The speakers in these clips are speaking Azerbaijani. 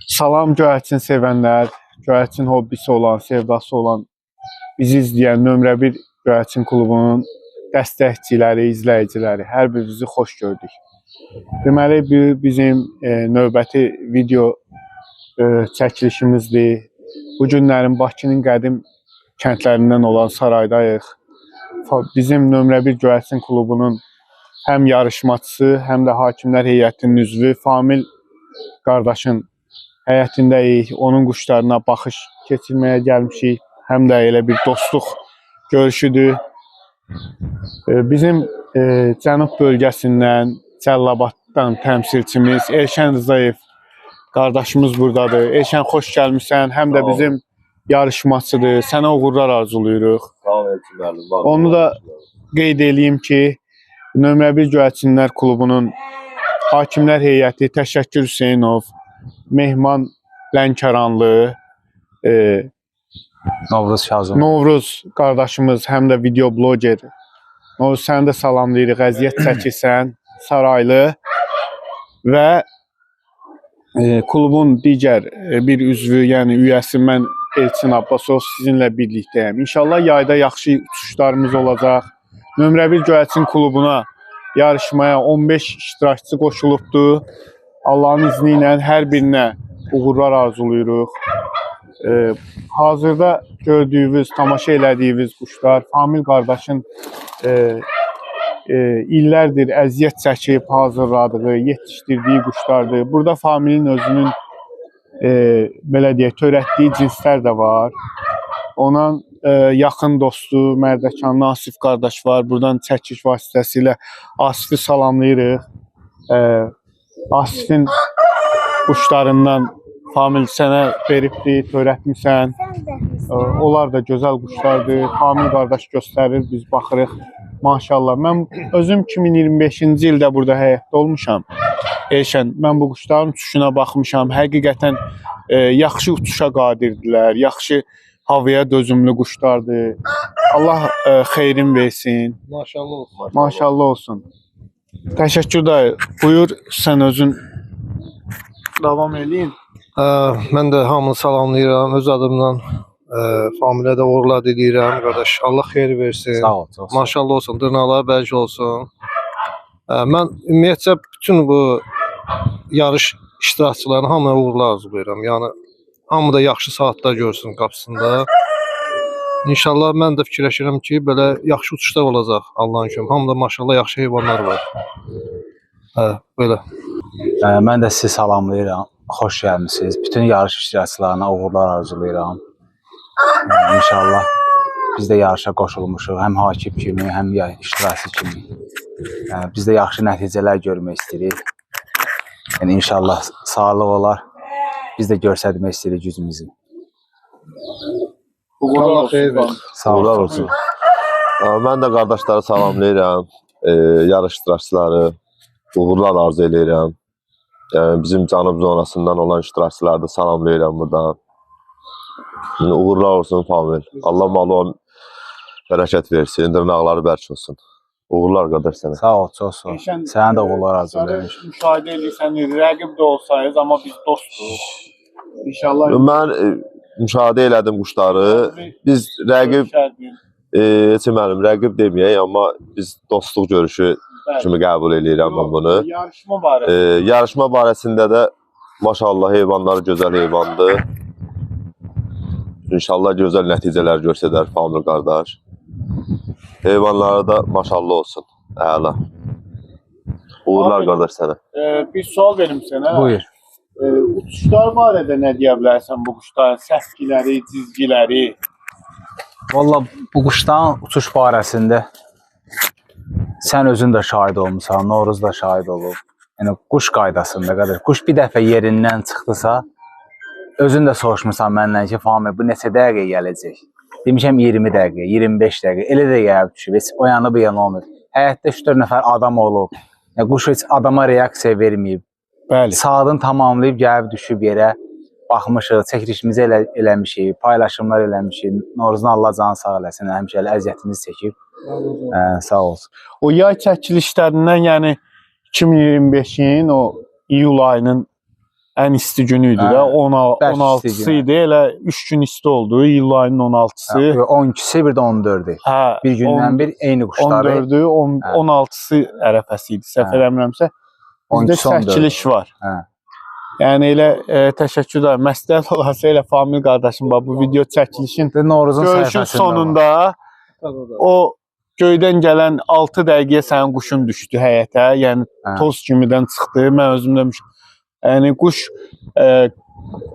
Salam göyərçin sevənlər, göyərçin hobbisi olan, sevdası olan, bizi izləyən nömrə 1 göyərçin klubunun dəstəkçiləri, izləyiciləri, hər birinizi xoş gördük. Deməli, bu bizim növbəti video çəkilişimizdir. Bu günlərin Bakının qədim kəndlərindən olan Saraydayıq. Bizim nömrə 1 göyərçin klubunun həm yarışmaçısı, həm də hakimlər heyətinin üzvü Famil qardaşın həyətindəyik. Onun quşlarına baxış keçirməyə gəlmişik. Həm də elə bir dostluq görüşüdür. Bizim cənub bölgəsindən, Cəllabaddan təmsilçimiz Elşən Rzayev qardaşımız buradadır. Elşən, xoş gəlmisən. Həm də Sağ ol. Bizim yarışmaçıdır. Sənə uğurlar arzulayırıq. Sağ ol Elçin müəllim. Var Onu olun. da qeyd eləyim ki, nömrə 1 Göyərçinlər klubunun hakimlər heyəti Təşəkkür Hüseynov, Mehman Lənkəranlı, Novruz Kazım. Novruz qardaşımız həm də video bloger. Novruz, səni də salamlayırıq, əziyyət çəkirsən, Saraylı və klubun digər bir üzvü, yəni üyəsi mən Elçin Abbasov sizinlə birlikdəyəm. İnşallah yayda yaxşı uçuşlarımız olacaq. Nömrə 1 Göyərçin klubuna yarışmaya 15 iştirakçı qoşulubdur. Allahın izni ilə hər birinə uğurlar arzulayırıq. Hazırda gördüyünüz, tamaşa elədiyiniz quşlar Famil qardaşın illərdir əziyyət çəkib hazırladığı, yetişdirdiyi quşlardır. Burada Familin özünün belə deyək, törətdiyi cinslər də var. Onun yaxın dostu Mərdəkanlı Asif qardaş var. Buradan çəkiş vasitəsilə Asifi salamlayırıq. Asifin quşlarından Famil sənə veribdi, törətmisən. Onlar da gözəl quşlardır. Famil qardaş göstərir, biz baxırıq. Maşallah. Mən özüm 2025-ci ildə burada həyətdə olmuşam. Elşən, mən bu quşların uçuşuna baxmışam. Həqiqətən yaxşı uçuşa qadirdilər, yaxşı havaya dözümlü quşlardır. Allah xeyrin versin. Maşallah olsun. Maşallah olsun. Təşəkkür dayı. Buyur, sən özün davam eləyin. Mən də hamını salamlayıram öz adımdan. Familə də uğurlar diləyirəm qardaş. Allah xeyir versin. Sağ ol, çox sağ ol. Maşallah olsun, dırnaqları bərk olsun. Mən ümumiyyətcə bütün bu yarış iştirakçılarına hamıya uğurlar arzulayıram. Yəni hamı da yaxşı saatlar görsün qapısında. İnşallah mən də fikirləşirəm ki, belə yaxşı uçuşlar olacaq Allahın köməyi. Hamıda maşallah yaxşı heyvanlar var. Hə, belə. Mən də sizi salamlayıram. Xoş gəlmisiniz. Bütün yarış iştirakçılarına uğurlar arzulayıram. İnşallah biz də yarışa qoşulmuşuq. Həm hakim kimi, həm iştirakçı kimi. Biz də yaxşı nəticələr görmək istəyirik. Yəni inşallah sağlıq olar. Biz də göstərmək istəyirik gücümüzü. Uğurlar Allah olsun. xeyir versin. Sağ Uğurlar ol. olsun. Mən də qardaşları salamlayıram. Yarış iştirakçıları uğurlar arzu eləyirəm. Yəni bizim cənub zonasından olan iştirakçıları da salamlayıram buradan. Yəni, uğurlar olsun Famil. Allah malı on bərəkət versin, dırnaqları bərk olsun. Uğurlar qardaş sənə. Sağ ol, çox sağ ol. Elşən, Sənə də uğurlar quşları arzulayıram. müşahidə edirsən, rəqib də olsayız, amma biz dostuq. İnşallah Mən müşahidə elədim quşları. Biz rəqib görüşərdin. Elçin müəllim, rəqib deməyək, amma biz dostluq görüşü Bəli. kimi qəbul eləyirəm mən bunu. Yarışma barəsində. Yarışma barəsində də maşallah heyvanlar gözəl heyvandır. İnşallah gözəl nəticələr göstərər Famil qardaş. Heyvanlara da maşallah olsun. Əla. Uğurlar Abi- qardaş sənə. Bir sual verim sənə. Buyur. Uçuşlar barədə nə deyə bilərsən bu quşların səpkiləri, cizgiləri? Valla bu quşdan uçuş barəsində sən özün də şahid olmusan, Novruz da şahid olub. Yəni quş qaydasında qardaş, quş bir dəfə yerindən çıxdısa, özün də soruşmusan məndən ki, Famil bu neçə dəqiqə gələcək? Demişəm 20 dəqiqə, 25 dəqiqə. Elə də gəlib düşüb, heç o yanı bu yanı olmur. Həyətdə 3-4 nəfər adam olub. Yəni quş heç adama reaksiya verməyib. Bəli. Saatını tamamlayıb gəlib düşüb yerə. Baxmışıq, çəkilişimizi eləmişik, paylaşımlar eləmişik. Novruzun Allah canı sağ eləsin, həmişə elə əziyyətimizi çəkib. Sağ olsun. O yay çəkilişlərindən, yəni 2025-in o iyul ayının ən isti günü idi də. Hə, bərk 16-sı isti günü. idi. Elə 3 gün isti oldu. İyul ayının 16-sı. 12-si bir də 14-ü. Hə, Bir gündən bir eyni quşları 14-ü, Hə. 16-sı ərəfəsi idi. Səhv Hə. eləmirəmsə. Bizdə 12-si 14-ü. çəkiliş var. Hə. Yəni elə təşəkkür edirəm. Məsləhət olasa elə Famil qardaşım bax bu video çəkilişin Və Novruzun görüşün səhifəsində var. sonunda o göydən gələn 6 dəqiqəyə sənin quşun düşdü həyətə. Yəni Hə. toz kimidən çıxdı. Mən özüm demişəm. Yəni quş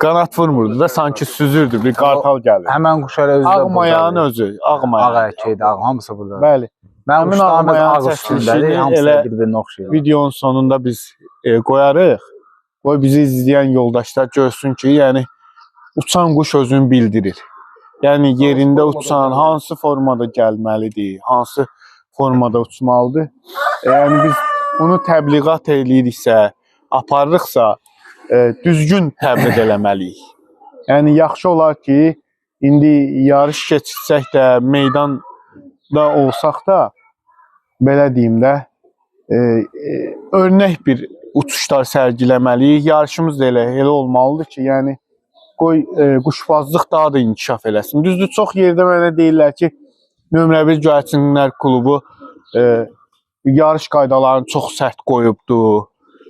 qanat vurmurdu da, sanki süzürdü, bir qartal gəlir. Həmən quş elə özü də Ağmayanın burdadır. özü, ağmayan. Ağ erkəkdir, ağ hamısı burdadır. Bəli. Mənim Həmin quşlarım ağmayanın ağ üstündədir, çəkilişini hamısı elə da bir-birinə oxşayır. Videonun sonunda biz qoyarıq. Qoy bizi izləyən yoldaşlar görsün ki, yəni uçan quş özünü bildirir. Yəni yerində formada uçan, gəlməlidir. hansı formada gəlməlidir, hansı formada uçmalıdır. Yəni biz bunu təbliğat eləyiriksə, aparırıqsa, düzgün təbliğ eləməliyik. Yəni yaxşı olar ki, indi yarış keçirsək də, meydanda olsaq da, belə deyim də, örnək bir uçuşlar sərgiləməliyik. Yarışımız da elə olmalıdır ki, yəni qoy quşbazlıq daha da inkişaf eləsin. Düzdür, çox yerdə mənə deyirlər ki, nömrə 1 göyərçinlər klubu yarış qaydalarını çox sərt qoyubdu.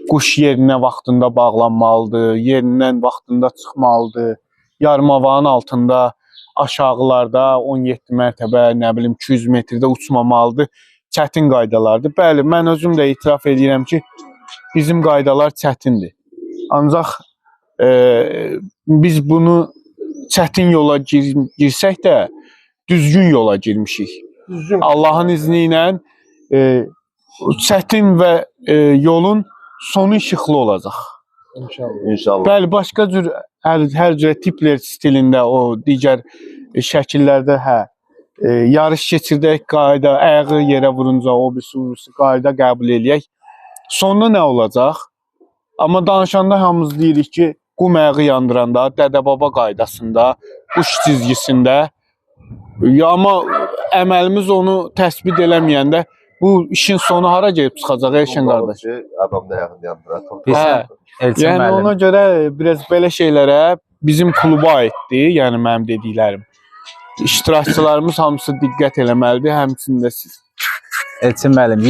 Quş yerinə vaxtında bağlanmalıdır, yerindən vaxtında çıxmalıdır. Yarımavanın altında aşağılarda 17 mərtəbə, nə bilim 200 metrdə uçmamalıdır. Çətin qaydalardır. Bəli, mən özüm də etiraf edirəm ki, bizim qaydalar çətindir. Ancaq biz bunu çətin yola girsək də düzgün yola girmişik. Düzgün. Allahın izni ilə çətin və yolun sonu işıqlı olacaq. İnşallah. İnşallah. Bəli, başqa cür hər cürə tipler stilində o digər şəkillərdə hə yarış keçirdək, qayda ayağı yerə vurunca o birisi vurursa qayda qəbul eləyək. Sonda nə olacaq? Amma danışanda hamımız deyirik ki, qum ayağı yandıranda, dədə-baba qaydasında, quş cizgisində, ya amma əməlimiz onu təsbit eləməyəndə bu işin sonu hara gəlib çıxacaq Elşən qardaş? Adam da ayağını yandırar. Bilirsən, Elçin Yəni müəllim. ona görə biraz belə şeylərə bizim kluba aiddir, yəni mənim dediklərim. İştirakçılarımız hamısı diqqət eləməlidir, həmçinin də siz. Elçin müəllim,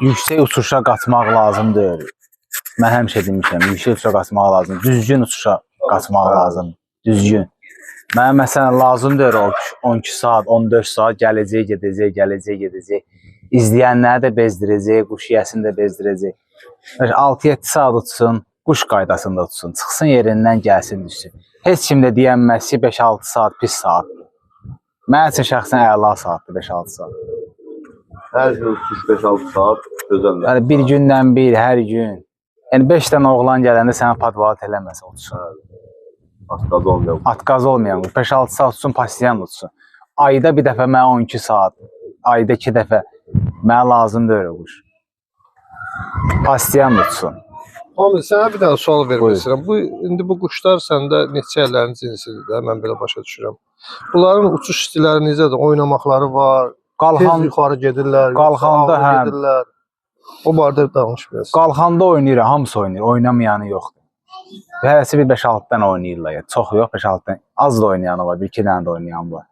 yüksək uçuşa qatmaq lazımdır. Mən həmişə demişəm, yüksək uçuşa qatmaq lazımdır. Düzgün uçuşa qatmaq lazımdır. Düzgün. Mənə məsələn lazımdır o 12 saat, 14 saat gələcək, gedəcək, gələcək, gedəcək. İzləyənləri də bezdirəcək, quş yiyəsini də bezdirəcək. 6-7 saat uçsun, quş qaydasında uçsun, çıxsın yerindən gəlsin, düşsün. Heç kim də deyənməz ki, 5-6 saat pis saatdır. Mənim üçün şəxsən əla saatdır 5-6 saat. Hər gün uçuş 5-6 saat gözəl. Yəni bir gündən bir, hər gün. Yəni 5 dənə oğlan gələndə sənə podvalat eləməsə uçsun. Atqaz olmayan. Atqaz olmayan quş. 5-6 saat uçsun, pasiyan uçsun. Ayda bir dəfə mənə 12 saat, ayda 2 dəfə mənə lazımdır öyle quş. Pasiyan uçsun. Amil, sənə bir dənə sual vermək Buyur. istəyirəm. Bu indi bu quşlar səndə neçə illərin cinsidir də, mən belə başa düşürəm. Bunların uçuş stilləri necədir? Oynamaqları var, tez Qalxan yuxarı gedirlər, yoxsa qalxanda ağır hə. gedirlər. O barədə danış biraz. Qalxanda oynayır, hamısı oynayır. Oynamayanı yoxdur. Hərəsi bir 5-6 dənə oynayırlar. Yəni. Çox yox, 5-6 dənə. Az da oynayanı var, 1-2 dənə də oynayan var.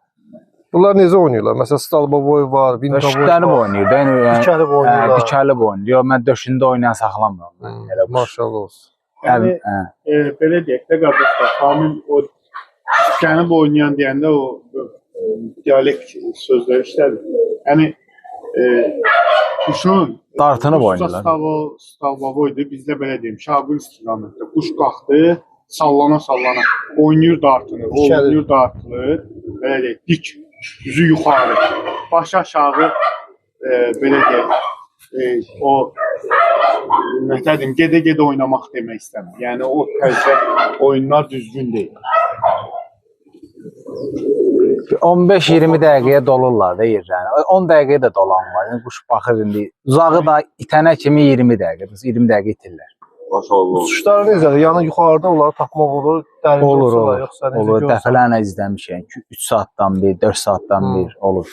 Bunlar necə oynayırlar? Məsələn, Stalbovoy var, Vintovoy Şütlənib var. oynayır da, yəni, Dikəlib oynayırlar. Dikəlib oynayır. Yox, mən döşündə oynayan saxlamıram. Mən, elə quş. Maşallah olsun. Yəni Hə. Belə deyək də qardaşlar, Kamil o gəlib oynayan deyəndə o dialekt sözləri işlədir. Yəni quşun Dartınıb oynayırlar. Stalbovoydu, bizdə belə deyim, şaqul istiqamətdə quş qalxdı, sallana sallana oynayır dartınır, oynayır dartılır, belə deyək, dik, üzü yuxarı, başı aşağı, belə deyək, o nə deyim, gedə-gedə oynamaq demək istəmir. Yəni o tərzdə oyunlar düzgün deyil. 15-20 dəqiqəyə dolurlar da yerlərini. 10 dəqiqəyə də dolan var. Yəni quş baxır indi. Uzağı da itənə kimi 20 dəqiqə. 20 dəqiqə itirlər. Maşallah. Uçuşları necədir? Yəni yuxarıda onları tapmaq olur, dərin Olur, olsalar, olur. yoxsa necə Olur. görsən? Dəfələrlə izləmişəm. 3 saatdan bir, 4 saatdan bir olur.